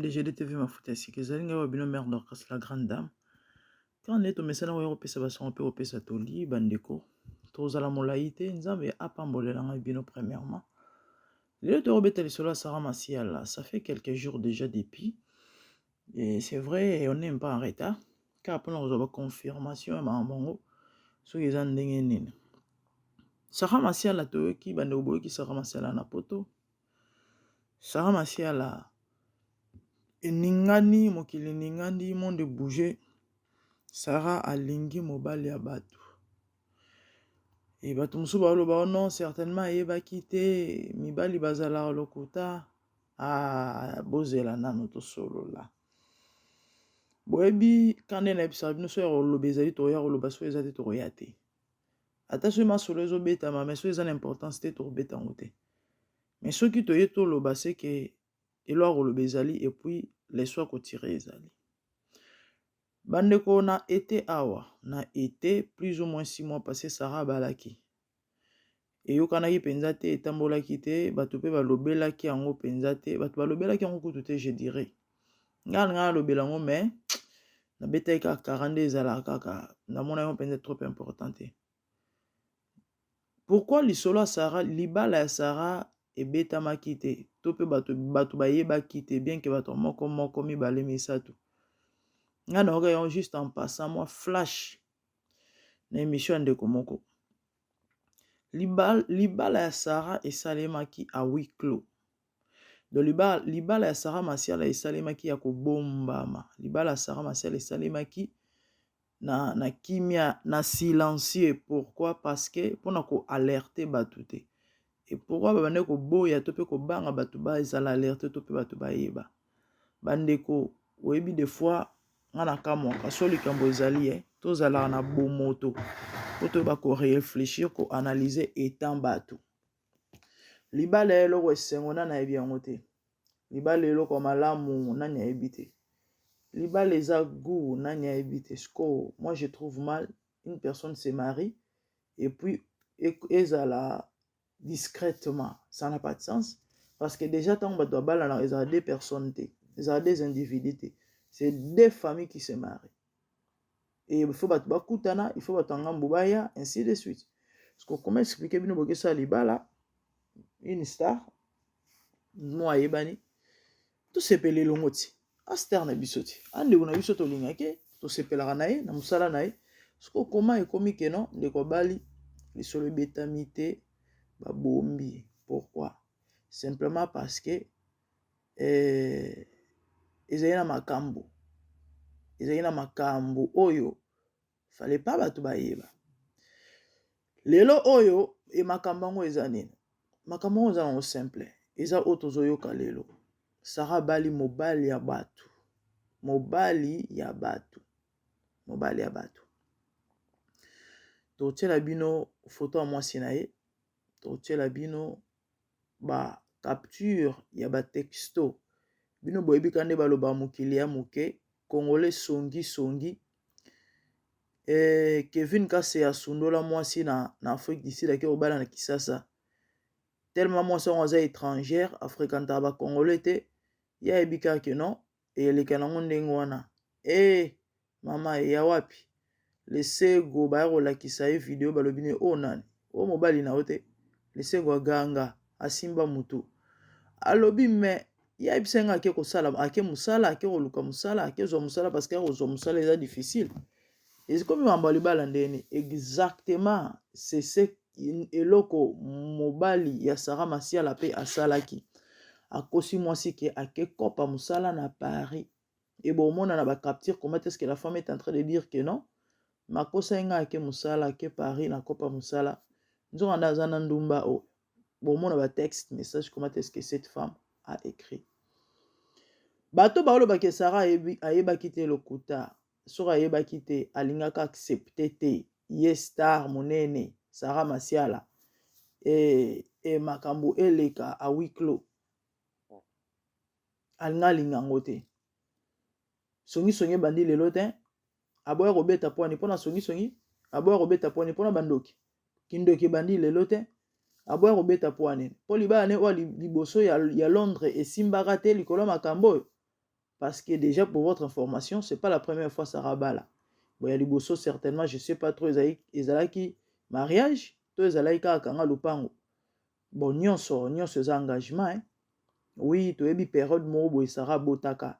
DGD TV Mafuta ya sika ezali ngai wa bino mère Dorcas la grande dame. Kaka nde tomesana koya kopesa basango mpe kopesa toli bandeko. Tozala molai te, Nzambe apambolela ngai bino premièrement. Lelo tokobeta lisolo ya Sarah Masiala. Ça fait quelques jours déjà depuis. Et c'est vrai, on n'est pas en retard. Kaka mpona kozwa ba confirmation ya makambo yango soki eza ndenge nini. Sarah Masiala toyoki bandeko boyoki Sarah Masiala na poto. Sarah Masiala eningani mokili eningani monde bouge. Sarah alingi mobali ya bato. E bato mosusu baloba oh non certainement ayebaki te mibali bazalaka lokuta. Ah, bozela nano tosolola. Boyebi kande nayebisaka bino soki ya koloba ezali tokoya koloba soki eza te tokoya te. Ata soki masolo ezobetama mais soki eza na importance te tokobeta yango te. Mais soki toye toloba c'est que eloko ya koloba ezali et puis leçon ya kotire ezali. Bandeko na ete awa na ete plus ou moins 6 mois passé Sarah abalaki. Eyokanaki mpenza te, etambolaki te, bato mpe balobelaki yango mpenza te, bato balobelaki yango kutu te je dirais. Ngai na ngai nalobela yango mais nabetaki kaka kara nde ezalaka kaka namona yango mpenza trop important te. Pourquoi lisolo ya Sarah, libala ya Sarah ebetamaki te to mpe bato bato bayebaki te bien que bato moko moko mibale misato. Ngai nayoka yango juste en passant mwa flash na émission ya ndeko moko. Libala ya Sarah esalemaki à huis clos. Donc libala ya Sarah Masiala esalemaki ya kobombama. Libala ya Sarah Masiala esalemaki na kimia na silencieux. Pourquoi? Parce que mpona koalerte bato te. Et pourquoi babandaki koboya to mpe kobanga bato bazala alerte to mpe bato bayeba. Bandeko oyebi des fois nga na kamwaka so likambo ezali eh, tozalaka na bomoto po toyeba koréfléchir koanalyse etant bato. Libala ya eloko esengo nani ayebi yango te. Libala eloko ya malamu nani ayebi te. Libala eza goût nani ayebi te. Siko moi je trouve mal une personne se marie et puis ezala discrètement, ça n'a pas de sens parce que déjà ntango bato babalana ezala deux personnes te, ezala deux individus te, c'est deux familles qui se marient et il faut bato bakutana, il faut bato ya ngambo baya, ainsi de suite. Parce que comment expliquer bino bokesala libala une star mo ayebani tosepela elongo ti aster na biso ti andeko na biso tolingaki tosepelaka na ye na mosala na ye. Siko koma ekomi keno ndeko abali lisolo ebetami te babombi. Pourquoi? Simplement parce que ezali na makambo, ezali na makambo oyo fallait pas bato bayeba. Lelo oyo e makambo yango eza nini? Makambo yango eza nango simple, eza oyo tozoyoka lelo. Sarah abali mobali ya bato, mobali ya bato, mobali ya bato. Totiela bino photo ya mwasi na ye, totiela bino ba capture ya ba texto. Bino boyebi ka nde baloba mokili ya moke, congolais songi songi. Kevin Kase asundola mwasi na Afrique du Sud ake kobala na Kisasa. Tellement mwasi yango aza étrangère, afréquentaka ba congolais te, ye ayebi kaka ke non, eleka nango ndenge wana. Mama eya wapi? Lesego baya kolakisa ye video balobi ne o nani? O mobali na yo te. Lesego aganga asimba mutu. Alobi mais ye ayebisa nga ake kosala, ake mosala, ake koluka mosala, ake zwa mosala parce que kozwa mosala eza difficile. Ekomi mambo ya libala ndeni exactement c'est ce eloko mobali ya Sarah Masiala pe asalaki. Akosi mwasi ke ake kopa mosala na Paris. Et bon, on a ba capture comment est-ce que la femme est en train de dire que non. Makosa nga ake mosala ake Paris na kopa mosala. Nzonga nda aza na ndumba o. Bon, on a ba texte message comment est-ce que cette femme a écrit. Bato balobaki Sarah ayebaki te lokuta. Soki ayebaki te alingaka accepter te. Ye star monene Sarah Masiala. E makambo eleka a huis clos. Alinga alinga yango te. Songi songi ebandi lelo te. Aboya kobeta pwani mpona songi songi, aboya kobeta pwani mpona bandoki. Kindoki ebandi lelo te. Aboya kobeta pwani mpo libala ne oyo liboso ya Londres esimbaka te likolo ya makambo oyo. Parce que déjà, pour votre information, c'est pas la première fois Sarah abala. Bon, ya liboso, certainement, je sais pas trop, ezalaki mariage to ezalaki kaka kanga lopango. Bon, nyonso nyonso eza engagement, hein? Oui, toyebi période moko boye Sarah abotaka,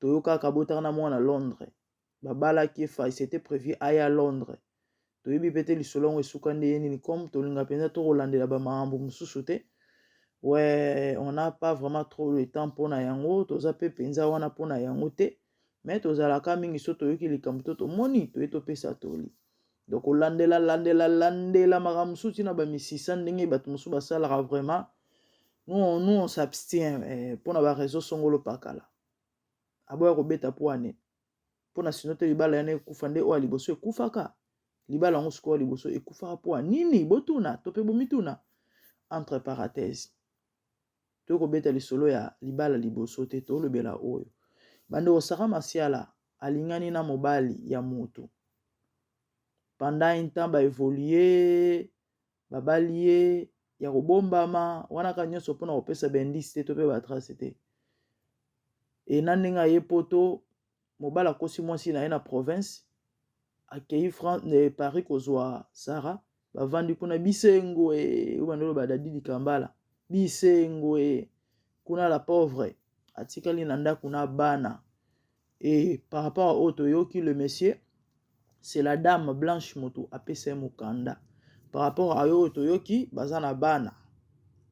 toyokaka abotaka na mwana Londres, babalaki efa, c'était prévu aya Londres. Toyebi mpe te lisolo yango esuka nde ye nini. Comme tolinga mpenza tokolandela bamakambo mosusu te, ouais, on n'a pas vraiment trop le temps mpona yango, toza mpe mpenza wana mpona yango te. Mais tozalaka mingi, so toyoki likambo to tomoni, toye topesa toli. Donc kolandela landela landela makambo mosusu ntina bamisisa ndenge bato mosusu basalaka, vraiment, nous on s'abstient mpona baréseau songolo pakala. Aboya kobeta po ane mpona sino te libala yana ekufa nde oyo ya liboso ekufaka. Libala yango sikoyo liboso ekufaka mpo ya nini? Botuna to mpe bomituna. Entre parenthèse, toyei kobeta lisolo ya libala liboso te, tolobela oyo. Bandeko, Sara Masiala alingani na mobali ya moto pendant un temps, baévolue, babali ye ya kobombama wana kaka nyonso mpona kopesa baindice te to mpe batrace te. E na ndenge aye poto, mobali akosi mwasi na ye na province, akei Paris kozwa Sara, bavandi kuna, bisengo e oyo bandolo badadi likambala, bisengo e kuna. La pauvre atikali na ndako na bana. E par rapport à oyo toyoki, le monsieur, c'est la dame Blanche moto apesa ye mokanda. Par rapport à oyo toyoki, baza na bana,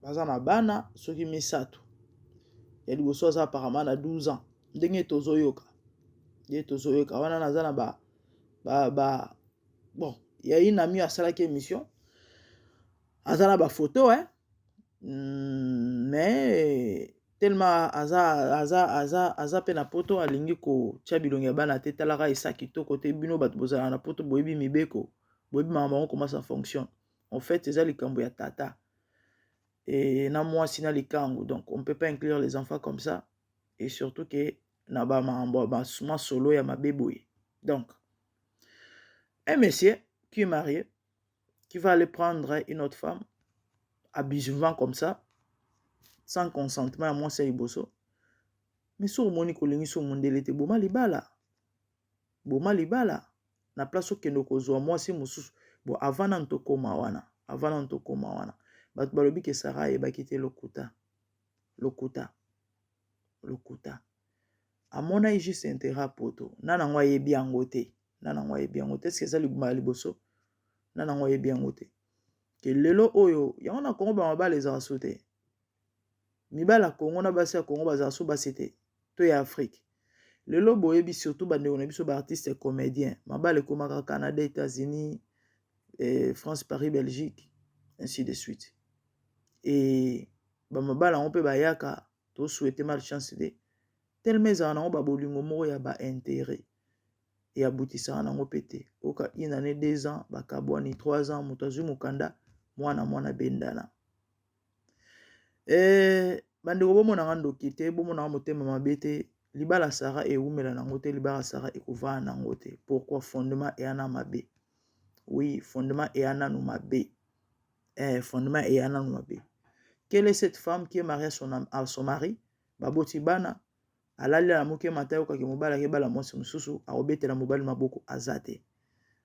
baza na bana soki misato. Ya liboso aza apparemment na 12 ans, ndenge tozoyoka, nde tozoyoka wana. Naza na ba bon, ya une amie asalaki émission, aza na bafoto, hein? Mais tellement aza mpe na poto, alingi kotia bilongi ya bana te. Talaka, esa kitoko te. Bino bato bozala na poto, boyebi mibeko, boyebi makambo yango, comment ça fonctionne. En fait, eza likambo ya tata e na mwasi na likangu, donc on peut pas inclure les enfants comme ça, et surtout que na bamakambo masolo ya mabe boye. Donc un monsieur qui est marié, qui va aller prendre une autre femme abusivement comme ça, sans consentement ya mwasi ya liboso. Mais soki omoni kolingi so mondele te, boma libala, boma libala na place okende kozwa mwasi mosusu. Bon, avant nanu tokóma wana, avant nanu tokóma wana, bato balobi ke Sara ayebaki te. Lokuta, lokuta, lokuta. Amonaki juste intérêt poto. Nana yango ayebi yango te, nana yango ayebi yango te. Eske eza libuma ya liboso? Nana yango ayebi yango te ke lelo oyo yango na Kongo bamabala ezalaka so te. Mibali ya Kongo na basi ya Kongo bazala so basi te to ya Afrique lelo. Boyebi, surtout bandeko na biso baartiste comédien, mabala ekomaka Canada, États-Unis, France, Paris, Belgique, ainsi de suite. E bamabala yango mpe bayaka, tosouhaite malchance te, tellement ezala nango babolingo moko ya baintérêt, eabutisaka nango mpe te. Oka une année, 2 ans, bakabwani, 3 ans, moto azwi mokanda, mwana mwana bendana. Bandeko, bomonanga ndoki te, bomonanga motema mabe te. Libala Sara ewumela nango te, libala Sara ekovanda nango te. Pourquoi? Fondement eya na mabe. Oui, fondement eya nanu mabe, fondement eya nanu mabe. Quelle est cette femme qui est mariée à son mari, baboti bana, alali, alamuki mata, ayokaki mobali akebala mwasi mosusu, akobetela mobali maboko? Aza te,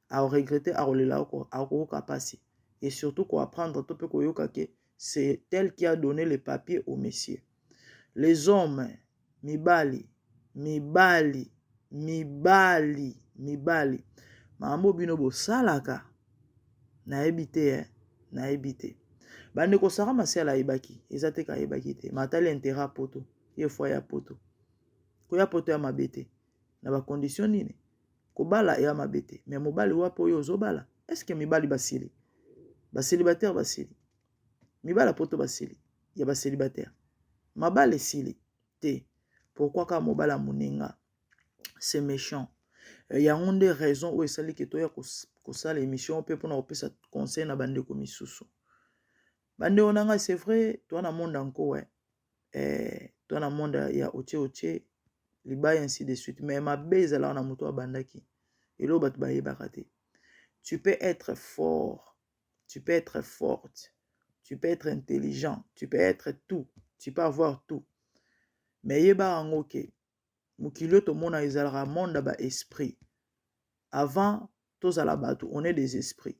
akoregrete, akolela, akokoka mpasi. Et surtout koapprendre to mpe koyoka ke c'est elle qui a donné les papiers au monsieur. Les hommes, mibali, mibali, mibali, mibali, makambo bino bosalaka, nayebi te, eh? Nayebi te. Bandeko, Sara Masiala ayebaki, eza te kayebaki te. Matali intérêt poto, ye fwa ya poto, koya poto ya mabe te. Na bacondition nini kobala eya mabe te? Mais mobali wapi oyo ozobala? Est-ce mibali basili bacélibataire, basili mibali ya poto, basili ya bacélibataire, mabala esili te? Pourquoi kaka mobali ya moninga? C'est méchant. Yango nde raison oyo esali ke toya kosala émission mpe mpona kopesa conseil na bandeko misusu. Bandeko na ngai, c'est vrai, toa na monde yanko, toa na monde ya otie otie libaya, ainsi de suite. Mais mabe ezalaka na moto abandaki eloko bato bayebaka te. Tu peux être fort, tu peux être forte, tu peux être intelligent, tu peux être tout, tu peux avoir tout, mais yeba yango ke Mokili oyo tomona ezalaka monde ya ba esprit. Avant tozala bato, on est des esprits.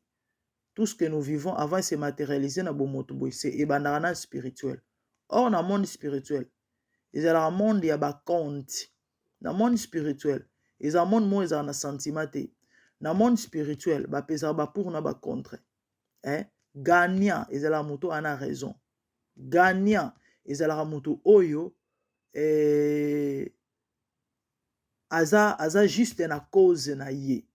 Tout ce que nous vivons avant se matérialiser na bomoto boye, se ebandaka na spirituel. Or na monde spirituel ezalaka monde ya ba compte. Na monde spirituel eza monde moko ezalaka na sentiment te. Na monde spirituel bapesaka ba pour na ba contre. Eh? Gagnant ezalaka moto ana raison. Gagnant ezalaka moto oyo eh, aza juste na cause na ye.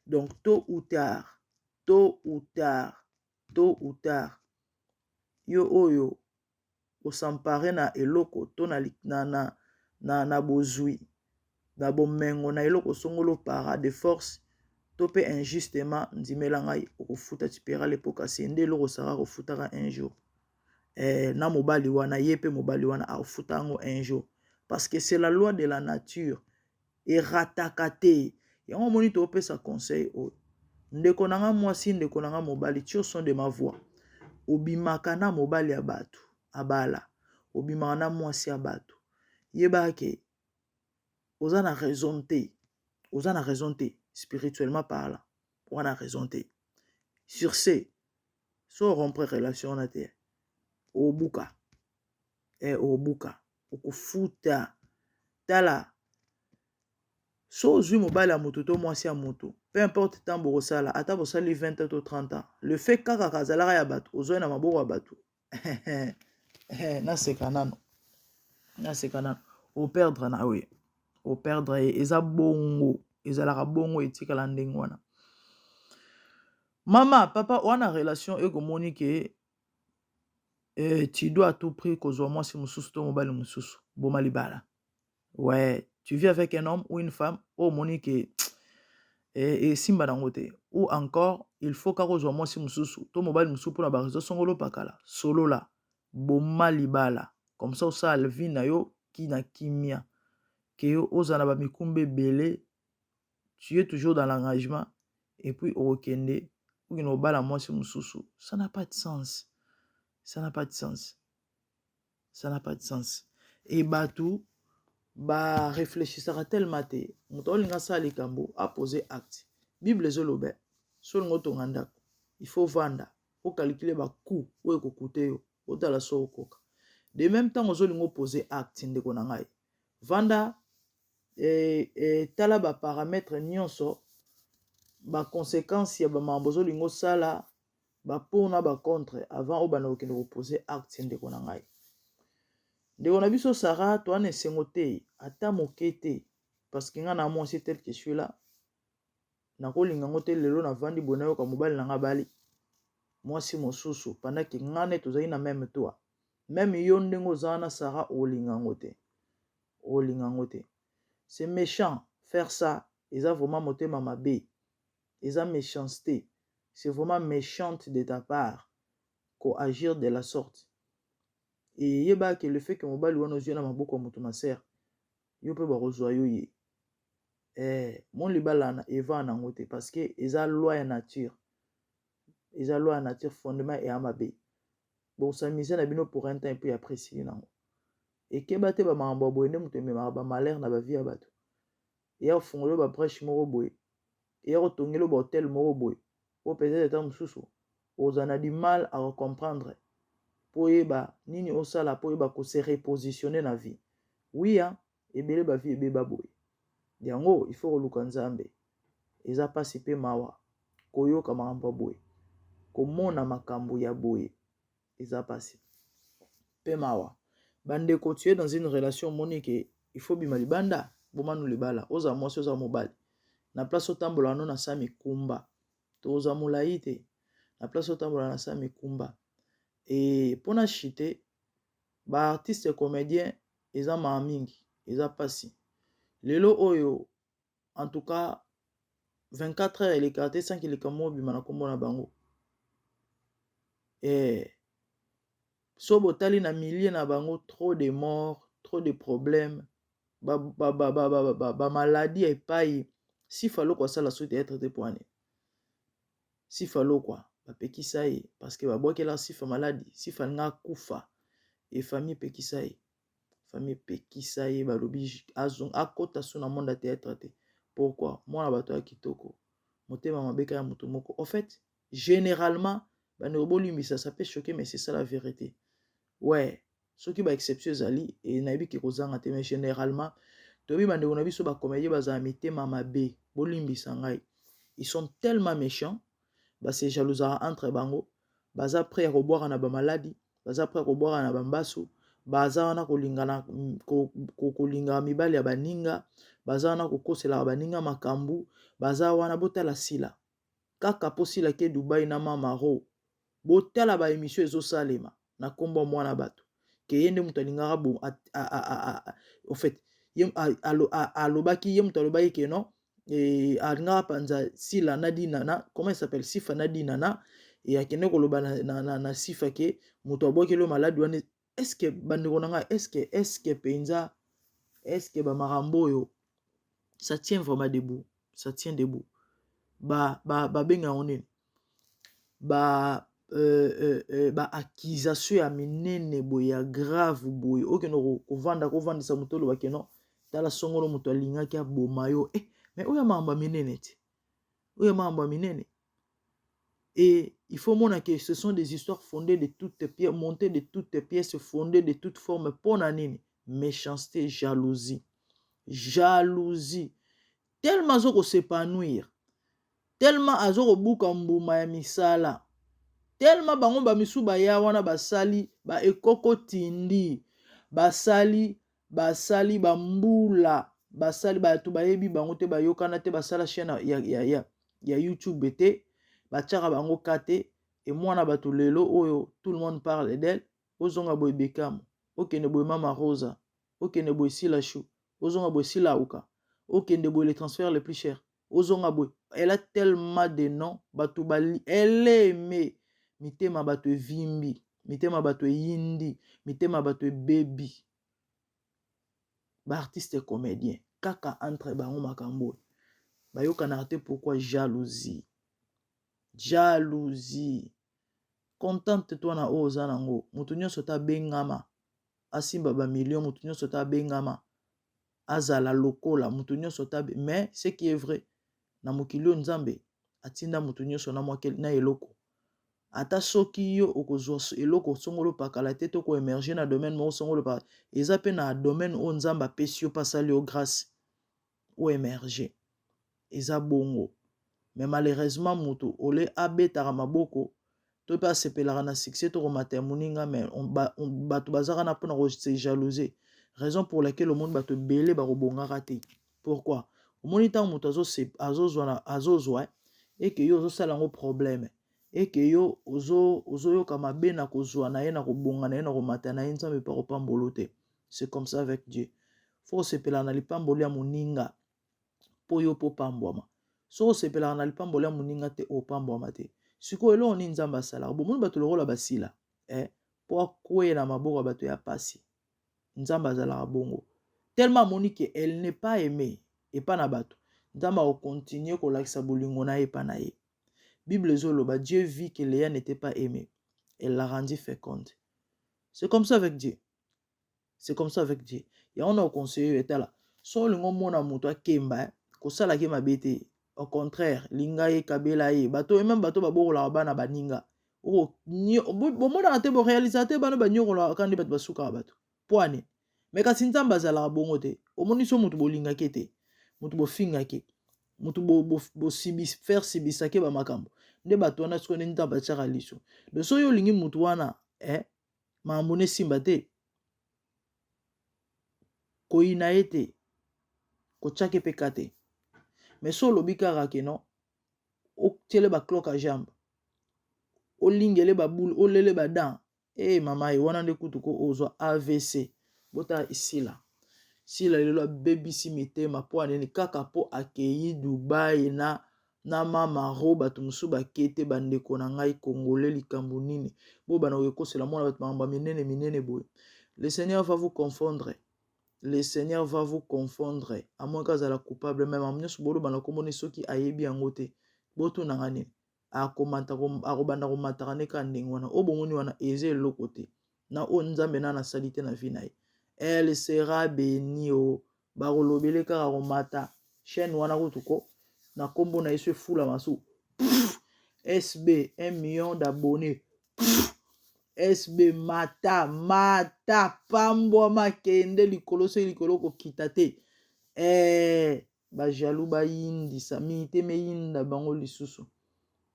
Donc tôt ou tard, tôt ou tard, tôt ou tard, yo oyo osampare na eloko to na bozwi, na bomengo, na eloko songolo para de force to mpe injustement, ndimela ngai, okofuta, tu paieras le pot cassé. Nde eloko osaka kofutaka un jour na mobali wana, ye mpe mobali wana akofuta yango un jour, parce que c'est la loi de la nature, erataka te. Yango omoni toopesa conseil oyo, ndeko na nga mwasi, ndeko na nga mobali, tu son de ma voix, obimaka na mobali ya bato abala, obimaka na mwasi ya bato, yebaka ke oza na raison te, oza na raison te. Spirituellement parlant, oza na raison te. Sur ce, so rompre relation wana te, obuka obuka, okofuta. Tala, so ozwi mobali ya motu to mwasi ya motu, peu importe ntango bokosala, ata bosali 20 ans to 30 ans, le fait kaka kazalaka ya bato, ozwai na maboko ya bato, naseka nano, naseka nano, operdre na yo ye, operdre ye. Eza bongo, ezalaka bongo, etikala ndenge wana. Mama, papa, wana relation ekomoni ke tu dois à tout prix kozwa mwasi mosusu to mobali mosusu, boma libala. Ouais, tu vis avec un homme ou une femme oyo omoni ke esimba nango te, ou encore il faut kaka ozwa mwasi mosusu to mobali mosusu mpona bareseau songolo pakala, solola, boma libala. Comme ça osala vie na yo na kimia, ke yo ozala na bamikumba ebele, tu es toujours dans l'engagement et puis okokende okende kobala mwasi mosusu. Ça n'a pas de sens, ça n'a pas de sens, ça n'a pas de sens. E bato barefléchisaka tellement te. Moto olinga asala likambo, apose acte. Bible ezoloba, so olinga otonga ndako, il faut vanda, ocalculer bacoût oyo ekokute yo, otala so okoka. De même ntango ozolinga opose acte, ndeko na ngai, vanda, tala baparamètre nyonso, baconséquence ya bamakambo ozolinga osala, bapour na bacontre, avant obanda kokende kopose acte. Ndeko na ngai, ndeko na biso Sara, towana esengo te, ata moke te, parce que ngai na mwasi tel que suis là, nakolinga yango te. Lelo navandi boye, nayoka mobali na nga bali mwasi mosusu pendant ke ngai nde tozali na même toit. Même yo ndenge oza wana, Sara, olinga yango te, olinga yango te. C'est méchant, faire ça eza vraiment motema mabe, eza méchanceté. C'est vraiment méchante de ta part koagir de la sorte. Eyeba ke le fait ke mobali wana ozwi na maboko ya moto, ma sœur, yo mpe bakozwa yo ye. Mon libala na eva nango te, parce que eza loi ya nature, eza loi ya nature, fondement eya mabe. Bos'amuser na bino pour un temps et puis après esili nango. Ekeba te, bamakambo ya boye nde moto ememaka bamalheur na bavie ya bato. Eya kofungola yo babrèche moko boye, eya kotongela yo bahotel moko boye po peut-être ata mosusu ozala na du mal à comprendre mpo oyeba nini osala, mpo oyeba kose repositionner na vie. Oui, ebele bavie ebeba boye. Yango il faut koluka Nzambe. Eza mpasi mpe mawa koyoka makambo ya boye, komona makambo ya boye, eza mpasi mpe mawa. Bandeko, tu es dans une relation, omoni ke il faut bima libanda, bomanu libala, ozala mwasi, ozala mobali, na place otambola no na sa mikumba, toza molai te, na place otambola na sa mikumba. E mpona chite baartiste comédien, eza mawa mingi, eza mpasi. Lelo oyo, en tout cas, 24 heures elekaka te sans likambo obima na nkombo na bango. So botali na milieu na bango, trop de mort, trop de problèmes, bamaladi ya epai. Sifa Loko asala so théâtre te po ane Sifa Lokwa bapekisa ye, parce que babwakela Sifa maladi. Sifa alinga akufa, e famille epekisa ye. Famille epekisa ye, balobi akota so na monde ya théâtre te. Pourquoi? Mwana bato ya kitoko, motema mabe kaka ya moto moko. En fait, généralement, bandeko bolimbisa, ça peut choquer, mais c'est ça la vérité. Ouais, soki ba exception ezali, e nayebi ke kozanga te, mais généralement toyebi bandeko na biso bacomédien bazala mitema mabe. Bolimbisa ngai, ils sont tellement méchants. Base jalousaka entre bango, baza prêt ya kobwaka na bamaladi, baza prêt ya kobwaka na bambasu, baza wana kolingana, kolingaka mibali ya baninga, baza wana kokoselaka baninga makambo, baza wana. Botala Sila kaka, mpo Sila ke Dubai na Mama Ro, botala baémission ezosalema na nkombo ya mwana bato, ke ye nde moto alingaka bo. En fait, ye alobaki, ye moto alobaki ke non, alingaka panza Sila na Dinana, comment il s'appelle, Sifa na Dinana. E akende koloba na Sifa ke moto abwakeli yo maladi wana. Est-ce, bandeko na ngai, est-ce mpenza, est-ce bamakambo oyo, ça tient vraiment debout? Ça tient debout? Babenga yango nini? Ba ba accusation ya minene boye, ya grave boye, okende kovanda, kovandisa moto, olobaki non, tala songolo, moto alingaki aboma yo. Mais oyo makambo ya minene te, oyo makambo ya minene. Et il faut mona que ce sont des histoires fondées de toutes pièces, montées de toutes pièces, fondées de toutes formes. Mpona nini? Méchanceté, jalousie, jalousie. Tellement azo kos'épanouir, tellement azo kobuka mbuma ya misala, tellement bango bamisu baya wana, basali baekoko tindi, basali bambula, basali bato bayebi bango te, bayokana te, basala chaîne ya YouTube te, batiaka bango ka te. Emwana bato lelo oyo, tout le monde parle d'elle. Ozonga boye Bekamu, okende boye Mama Rosa, okende boye Sila Chou, ozonga boye Sila Uka, okende boye le transfert le plus cher, ozonga boye. Elle a tellement de noms, bato bali, elle aime mitema bato evimbi, mitema bato eyindi, mitema bato ebebi. Baartiste comédien kaka entre bango makambo oyo bayokanaka te. Pourquoi? Jalousie, jalousie. Contente to na oyo oza nango. Moto nyonso te abengama asimba bamillion, moto nyonso te abengama azala lokola moto nyonso te. Mais ce qui est vrai, na mokili oyo, Nzambe atinda moto nyonso na mwa na eloko. Ata soki yo okozwa eloko songolo pakala te, to koémerger na domaine moko songolo pakala, eza mpe na domaine oyo Nzambe apesi yo mpe asali yo grâce oémerger, eza bongo. Mais malheureusement, moto ole abetaka maboko to mpe asepelaka na succès to komata ya moninga, mais bato bazaka na mpona kose jalouser, raison pour laquelle omoni bato ebele bakobongaka te. Pourquoi? Omoni ntango moto azozwa, azozwa eke yo ozosala yango problème, eke yo ozoyoka mabe na kozwa na ye, na kobonga na ye, na komata na ye, Nzambe mpe akopambola te. C'est comme ça avec Dieu. Faut kosepelaka na lipamboli ya moninga mpo yo mpo pambwama. Soki osepelaka na lipamboli ya moninga te, opambwama te. Sikoyo eloko nini Nzambe asalaka? Bomoni bato lokola basila, mpo akwela maboko ya bato ya pasi. Nzambe azalaka bongo. Tellement amoni ke elle n'est pas aimée epa na bato, Nzambe akocontinuer kolakisa bolingo na ye epa na ye. Bible ezoloba: Dieu vit que Léa n'était pas aimée, elle l'a rendu féconde. C'est comme ça avec Dieu, c'est comme ça avec Dieu. Yango na oconseiller yo, etala, so olingi omona moto akemba, kosalaki mabe te. Au contraire, linga ye, kabela ye. Bato même, bato babokolaka bana baninga, bomonaka te, boréalisaka te, bana banyokolaka nde bato basukaka bato po ani. Mais kasi Nzambe azalaka bongo te. Omoni so moto bolingaki te, moto bofingaki, moto faire sibisaki bamakambo nde bato wana, sikoyo nde Nzambe atiaka liso. Donc soki olingi motu wana, makambo ne esimba te, koyina ye te, kotiaki mpe ka te. Mais so olobi kaka ke non, otiele bacroc en jambe, olingele babule, olele badan e mama ye wana, nde kutu ko ozwa AVC. Botala esila Sila lelo, abebisi mitema mpo anini? Kaka mpo akei Dubai na Mama Ro, bato mosusu bake te. Bandeko na ngai congolais, likambo nini bo bana kokosela mwana bato makambo ya minene minene boye? Le Seigneur va vous confondre, le Seigneur va vous confondre, à moins kazala coupable. Mais makambo nyonso boloba na komoni, soki ayebi yango te, botunanga nini? Akobanda komataka nde kaka ndenge wana. Oyo bomoni wana eza eloko te na oyo Nzambe nana asali te na vie na ye. Elle sera bénie o. Bakolobele kaka komata chaîne wana kutu ko na kombo na yesu efula masu. SB 1 million d'abonnés. SB mata mata pambwama kende likolo soki likolo kokita te. Eh, ba jaloux bayindisa mitema eyinda bango lisusu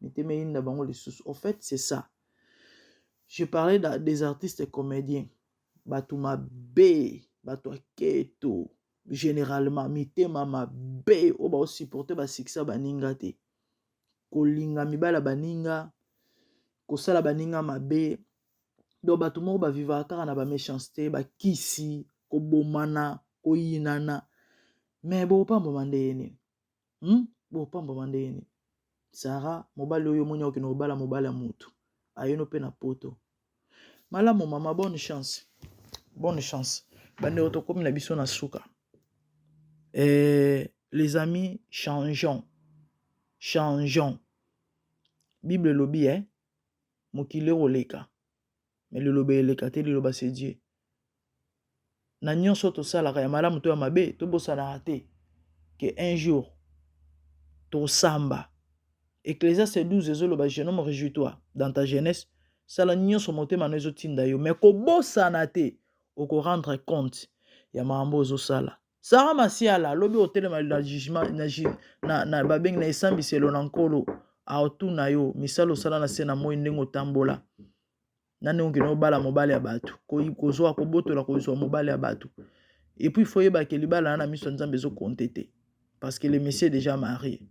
mitema eyinda bango lisusu. En fait, c'est ça. Je parlais des artistes comédiens, bato mabe, bato ya keto, généralement mitema mabe oyo baosupporte basikisa baninga te, kolinga mibala baninga, kosala baninga mabe. Donc bato moko bavivaka kaka na baméchanceté, bakisi, kobomana, koyinana. Mais bopambwama ndenge nini? Bopambwama ndenge nini? Sara, mobali oyo omoni okende kobala mobali ya motu ayeno mpe na poto malamu. Mama, bonne chance, bonne chance. Bandeko, tokomi na biso na suka. Les amis, changeons, changeons. Bible elobi, mokili ekoleka, mais liloba eleka te. Liloba, c'est Dieu. Na nyonso tosalaka ya malamu to ya mabe, tobosanaka te ke un jour tosamba. Ecclésiaste 12 ezoloba: "Jeune homme, réjouis-toi dans ta jeunesse, sala nyonso motema no ezotinda yo, mais kobosana te okorendre compte ya makambo ozosala." Sara Masiala, alobi otelema na jugement na babengi na esambiselo na Nkolo, aotuna yo misala osala na se na moi, ndenge otambola na ndenge okende obala mobali ya bato, kozwa, kobotola, kozwa mobali ya bato. Et puis faut yeba ke libala na miso ya Nzambe ezokonte te, parce que le monsieur est déjà marié.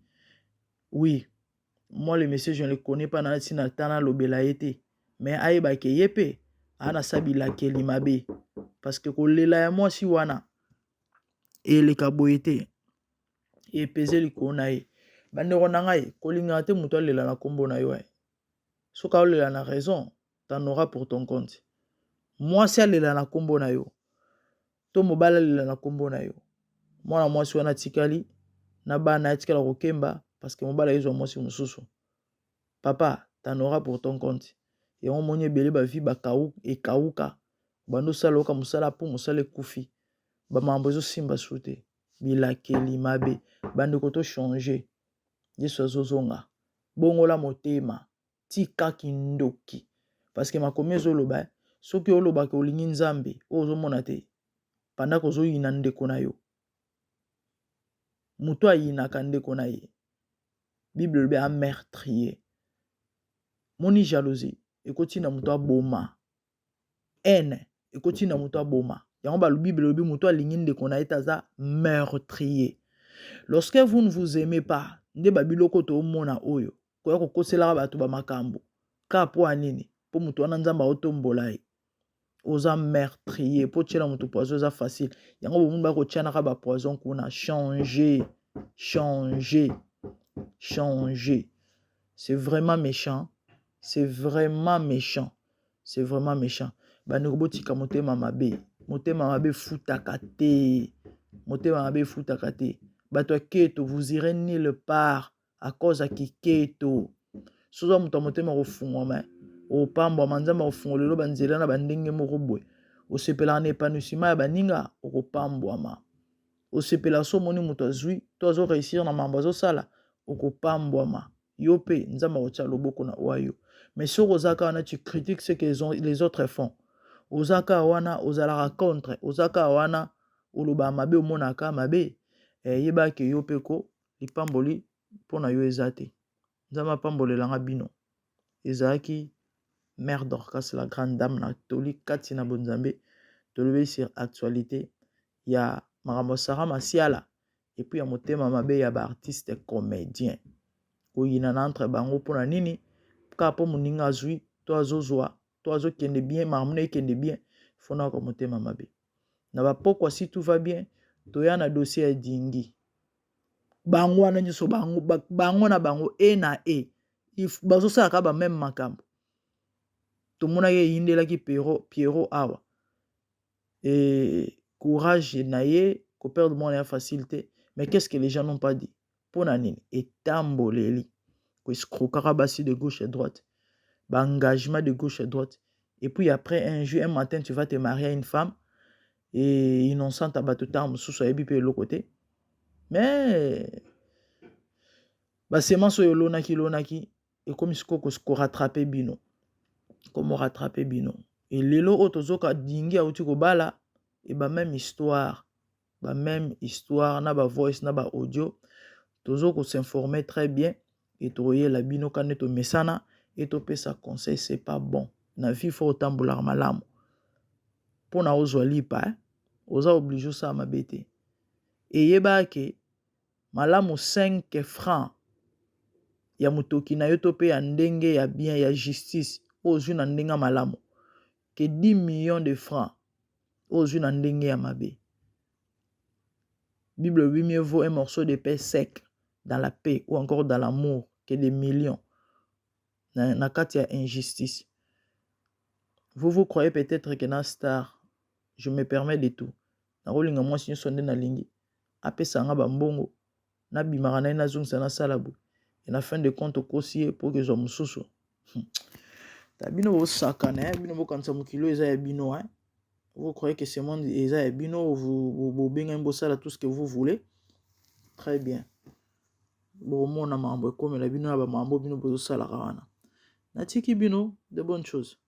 Oui, moi, le monsieur, je ne le connais pas, na ntina ta nalobela ye te, mais ayeba ke ye mpe aa na sa bilakeli mabe, parce que kolela ya mwasi wana eleka boye te, epeze likolo na ye. Bandeko na ngai, kolingaka te moto alela na nkombo na yo. Soki aolela na raison, t'en auras pour ton compte. Mwasi alela na nkombo na yo to mobali alela na nkombo na yo, mwana mwasi wana atikali na bana, atikala kokemba parce que mobali ayezwa mwasi mosusu. Papa, t'en auras pour ton compte. Yango moni ebele bavi ekauka, bando osala oyoka mosala mpo mosala ekufi, bamakambo ezosimba su te, bilakeli mabe. Bandeko, tochange. Yesu azozonga. Bongola motema, tika kindoki, parce que makomi ezoloba, soki olobaka olingi Nzambe oyo ozomona te, pandaka ozoyina ndeko na yo. Moto ayinaka ndeko na ye, Bible elobi ameurtrier. Moni, jalousie ekotinda moto aboma, haine ekotinda moto aboma. Yango balobi, Bible elobi moto alingi ndeko na ye te aza meurtrier. Lorsque vous ne vous aimez pas, nde babiloko toomona oyo koya kokoselaka bato bamakambo kaka mpo ya nini? Mpo moto wana Nzambe aotombola ye. Oza meurtrier mpo tiela moto poison eza facile. Yango bomoni bakotianaka bapoison kuna. Changer, changer, changer. C'est vraiment méchant, c'est vraiment méchant, c'est vraiment méchant. Bandeko, botika motema mabe. Motema mabe efutaka te, motema mabe efutaka te. Bato ya keto, vous irez nulle part à cause ya kiketo. Soza moto ya motema kofungwama, opambwama. Nzambe akofungola lelo banzela na bandenge moko boye. Osepelaka na épanouissement ya baninga, okopambwama. Osepela so omoni moto azwi to azoréussir na mambo azosala, okopambwama yo mpe, Nzambe akotia loboko na oyo yo. Mais soki oza kaka wana, tu critiques ce que les autres font, oza kaka wana, ozalaka contre, oza kaka wana, olobaka mabe, omonaka mabe, yebaka yo mpe ko lipamboli mpo na yo eza te. Nzambe apambolelanga bino. Ezalaki Mère Dorcas, la grande dame na toli kati na bonzambe. Tolobi sur actualité ya makambo Sara Masiala et puis ya motema mabe ya baartiste comédien, koyinana entre bango. Mpona nini? Kaka mpo moninga azwi to azozwa to azokende bien, makambo na ekende bien, fonaka motema mabe na bapokwa. Si tout va bien, toya na dossier ya Dingi. Bango wana nyonso, bango, bango na bango e na e bazosalaka bameme makambo. Tomonaki eyindelaki Pierrot awa. E courage na ye koperdre mwana ya facile te. Mais qu'est-ce que les gens n'ont pas dit? Mpo na nini etamboleli koescroquaka basi de gauche à droite, baengagement de gauche à droite, et puis après, un jour, un matin, tu vas te marier à une femme. E innocente ya bato ntango mosusu ayebi mpe eloko te, mais basemence oyo olonaki lonaki ekomi sikoyo korattraper bino, komorattraper bino. E lelo oyo tozoka Dingi auti kobala, e bameme histoire, bameme histoire na bavoice na baaudio. Tozo kos'informer très bien e tokoyela bino ka nde tomesana e topesa conseil. C'est pas bon na vie, faut otambolaka malamu mpona ozwa lipa, eh? Oza obligé osala mabe te. Eyebaka ke malamu 5 francs ya motoki na yo to mpe ya ndenge ya bien ya justice oyo ozwi na ndenge ya malamu ke 10 millions de francs oyo ozwi na ndenge ya mabe. Bible elobi: mieux vaut un morceau de pain sec dans la paix ou encore dans l'amour que des millions na kati ya injustice. Vous, vous croyez peut-être que na star, je me permets de tout, nakolinga mwasi nyonso nde nalingi, apesa nga bambongo, nabimaka na ye, nazongisa, nasala boye, e na fin de compte okosi ye mpo kezwa mosusu. Ta bino bosakana, bino bokanisa mokili oyo eza ya bino. Vous croyez que ce monde eza ya bino, bobengami, bosala tout ce que vous voulez. Très bien, bokomona makambo ekomela bino na bamambo bino bozosalaka wana. Natiki bino de bonnes choses.